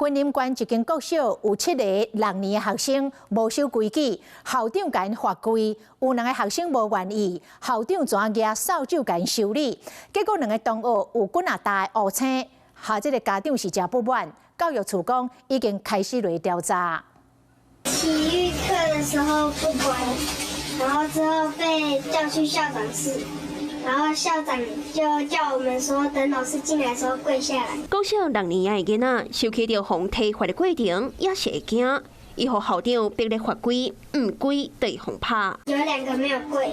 雲林縣一間國小有七个六年的學生無守規矩，校長共𪜶罰跪，有兩个學生無願意，校長怎舉掃帚共𪜶修理，結果兩个同學有幾若搭的烏青，予這个家長是誠不滿，教育處講已經開始來調查。體育課的時候不乖，然後之後被叫去校長室。然後校長就叫我們說，等老師進來的時候跪下來。國小六年級的囡仔受氣著予體罰的過程，也是會驚。伊予校長逼咧罰跪，毋跪就會予拍。有兩個沒有跪，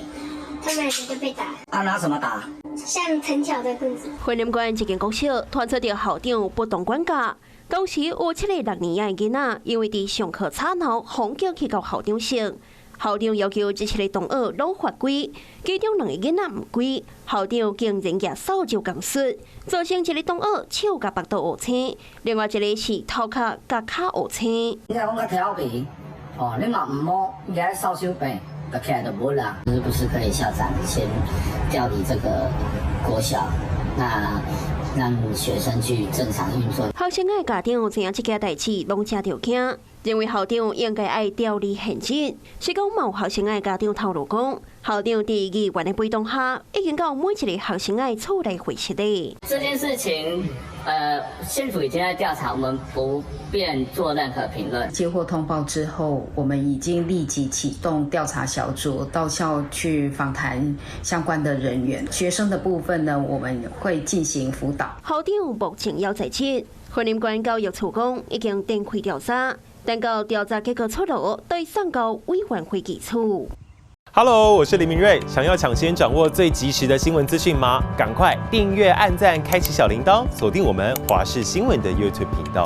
他們兩個就被打。啊，拿什麼打？像藤條的棍子。雲林縣一間國小傳出著校長不當管教，當時有七個六年級的囡仔，因為佇上課吵鬧，予叫去到校長室。校長要求這七个同學攏罰跪，其中兩個囡仔毋跪，校長竟然舉掃帚共摔，造成一个同學手共腹肚烏青，另外一个是頭殼共跤烏青。你講較調皮，哦，你嘛毋摸，應該掃帚柄就起來就無啦。是不是可以校長先調離這個國小？那讓學生去正常運作。學生的家長知影這件代誌，攏誠著驚，認為校長應該愛調離現職。是講嘛有學生的家長透露講，校長佇議員的陪同下，已經到每一个學生的厝內會室咧。這件事情，縣府已經在調查，我們不便做任何評論。接獲通報之後，我們已經立即啟動調查小組到校去訪談相關的人員。學生的部分呢，我們會進行輔導。校長目前猶在職，雲林縣教育處講已經展開調查，等到調查結果出爐，會送交委員會議處。 Hello，我是林明瑞。想要搶先掌握最及時的新聞資訊嗎？趕快訂閱、按讚、開啟小鈴鐺，鎖定我們華視新聞的 YouTube 頻道。